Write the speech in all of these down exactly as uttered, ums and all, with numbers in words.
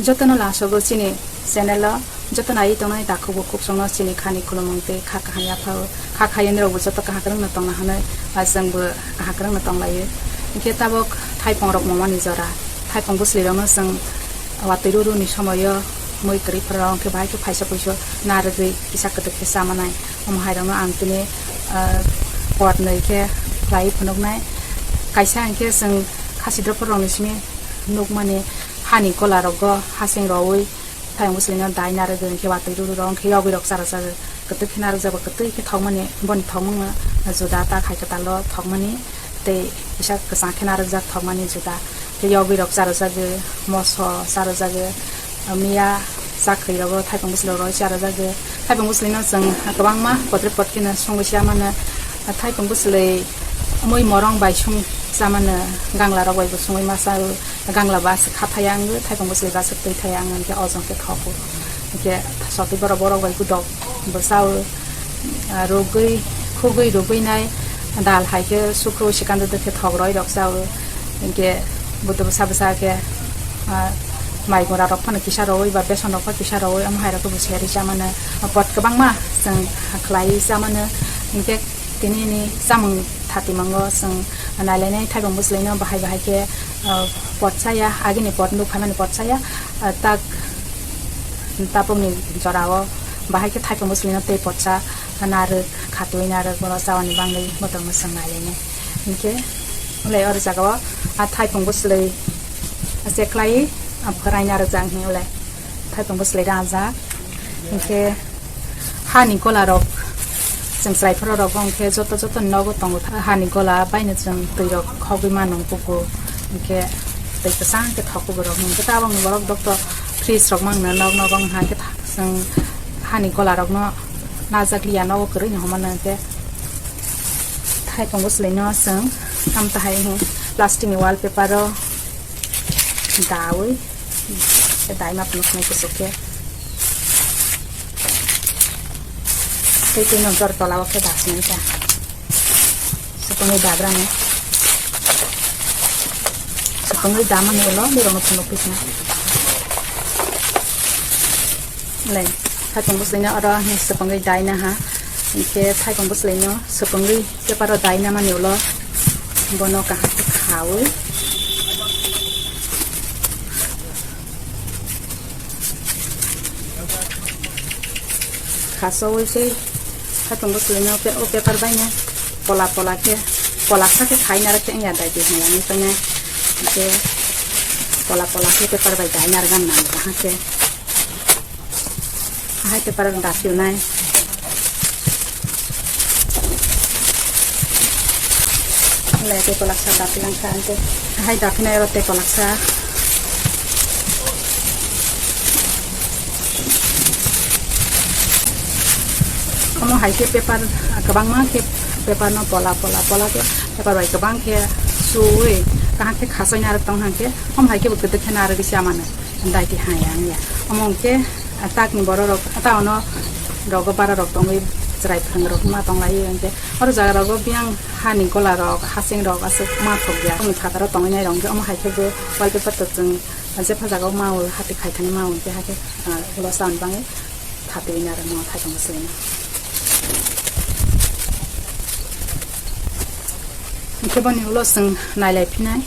Jotono lasogo chini channel o, jotono ai tongnai takhuk bukhuk songno chini khani khulumung tei kha kaham yaphao. Kha khayenrokbo joto kaham kwrwngno tongna hwnwi, ah, chwngbo kaham kwrwngno tonglaio. Hinkhe tabok thaipongrok momani jora, thaipong bwswlwirokno chwng watwi ruruni somoio mui kwrwi phororok hinkhe bahai khe phaisa phuiso narwgwi kisa kwdwk khe chamanai. Omo hairokno ang tini, ah, pot nwi khe khlaiwi phunuknai. Kaisa hinkhe chwng khasi dopharokni simi nukmani hani golarogo hasing rowi thayung bwswlwino dai narwgwi hinkhe watwi rururok hinkhe yogwirok charajagwi kwtwi khe narwkjagwi kwtwi khe thokmani boni thokmungno juda ta khai kwtalo thokmani tei kisa kwchang khe narwkjak thokmani juda. Tei yogwirok charwjagwi, moso charwjagwi, miya chakhwi rogo thaipung bwswlwi roi charwjagwi. Thaipung bwswlwino chwng kwbangma potre pot kheno songwi chamano. Thaipung bwswlwi mui morong bai song chamano, gangla rok bai bo songwi ma chao. Gangla bo aswk khathaya wngwi, thaipung bwswlwi bo aswk twi thaya wngwi, hinkhe ojong khe thogo. Hinkhe sotwi borok, borok bai godok bo chao. Ah, rugwi, khugwi rugwi nai dal hai khe sukhu sikandw khe thok roi rok chao. Hinkhe budu bwsa bwsa khe, ah, mai gura rok phano kisa roi ba beson rok phano kisa roi, omo hai rok khe bo seri chamano. Pot kwbangma chwng khlai chamano. Hinkhe tini ni chamung thatimango chwng nailainai thaipung bwswlwino bahai bahai khe, ah, pot chaya, agini pot nuk phaimani pot chaya, ah, tak tabukni jorao bahai khe thaipung bwswlwino tei potsa narwk, khatwi narwk, borok chawani bagwi botorno chwng nailainai. Hinkhe ulai oro jagao a thaipung bwswlwi cheklai, ah, pharai narwkjak hinwi ulai thaipung bwswlwi rangjak. Hinkhe hani gola rok chwng chwrai phuru rok bo hinkhe joto joto ni nogo tongo hani gola baino chwng twi rok khogwi mano kuku hinkhe twi kwchang khe thok kuku rok hinkhe tabok ni borok doctor fridge rok mangno nok nogo wngkha hinkhe chwng hani gola rok no najak liya nogo kwrwi no homa no hinkhe thaipung bwswlwi no chwng tamtahai plastic ni wallpaper o dawi. Khe daima phunuknai kuchuk khe. Tei twi nw jor tola o khe dasinai ta. Swpwngwi dagrani. Swpwngwi damani ulo borokno phunukphi sina. Lai, thaipung bwswlwino oro swpwngwi daina ha. Hinkhe thaipung bwswlwino swpwngwi paper o daina mani ulo bono kaham khe khawi. Khasowi tei khatung bwswlwino o paper baino pola pola khe, pola kha khe khai narwk khe wngya dai di hwnwi painai. Hinkhe pola pola khe paper bai dai narwk nang kaham khe. Hai paper dasinai. Lai tei kolaksa daphilang kha ang tei. Hai daphinai oro tei kolaksa. Omo hai khe paper kwbangma khe paper no pola pola pola khe paper bai kwbang khe suwi kaham khe khasoi narwk tong hang khe omo hai khe bo kwdwk khe narwgwi chamano dai ti hai ang ya. Omo hwnkhe takni borok rok ta ono rogo bara rok tongwi chwrai phwrwng rok ma tong lai o hwnkhe. Oro jaga rogo biyang hani gola rok, hasing rok aswk ma thok ya. Omo phataro tongwi nai rok hwnkhe omo hai khe bo wallpaper to chwng jepha jaga o ma o hati khai thani ma o hwnkhe hakhe, ah, ulo sa ni bagwi thati wngya rok no thaitongo swino. Hwnkhe boni ulo chwng nai lai phinai.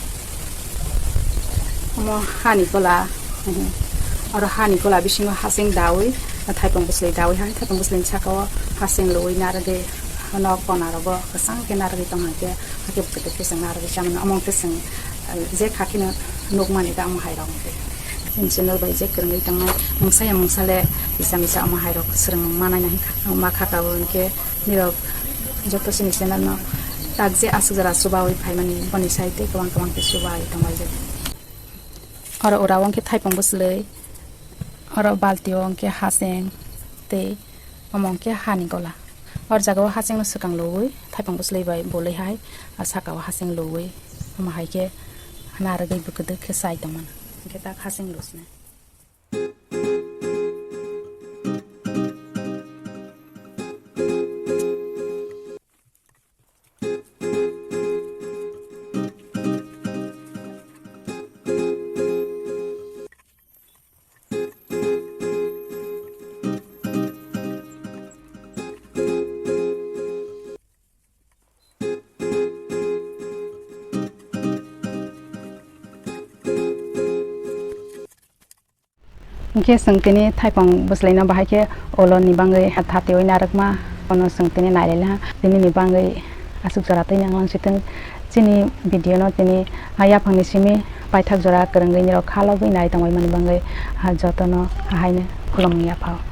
Omo hani gola, oro hani gola bisingo hasing dawi, thaipung bwswlwi dawi hai, thaipung bwswlwini saka o hasing lwi narwgwi, nok kona rogo kwchang khe narwgwi tong hang khe, hakhe bwkhe tei khe chwng narwgwi chamano. Omo hwnkhe chwng, eh, je kha kheno nukmani da omo hai rok hwnkhe. Chini channel bai je kwrwngwi tongnai mungsa ya mungsa le misa misa omo hai rok swrwng manai nai ma kha ka bo hwnkhe nirok joto chini channel no tak je aswk jora chubawi phaimani boni side tei kwbang kwbang khe chubai tonglaijak. Oro ura o hwnkhe thaipung bwswlwi, oro balti o hwnkhe haseng tei omo hwnkhe hani gola. Oro jaga o haseng no swkang logwi thaipung bwswlwi bai bolwi hai, ah, saka o haseng logwi omo hai khe narwgwi bwkhe dwkhe chai tongmani. Hwnkhe tak haseng lusinai. Hinkhe chwng tini thaipang bwslaino bahai khe oloni bagwi thatiwi narwkma, ono chwng tini nailailaha. Tinini bagwi aswk jora twi nang lang sitwng. Chini video no tini ha yaphangni simi paithak jora kwrwngwi nirok kha lobwi nai tongbaimani bagwi ha jotono haino khulumung yaphao.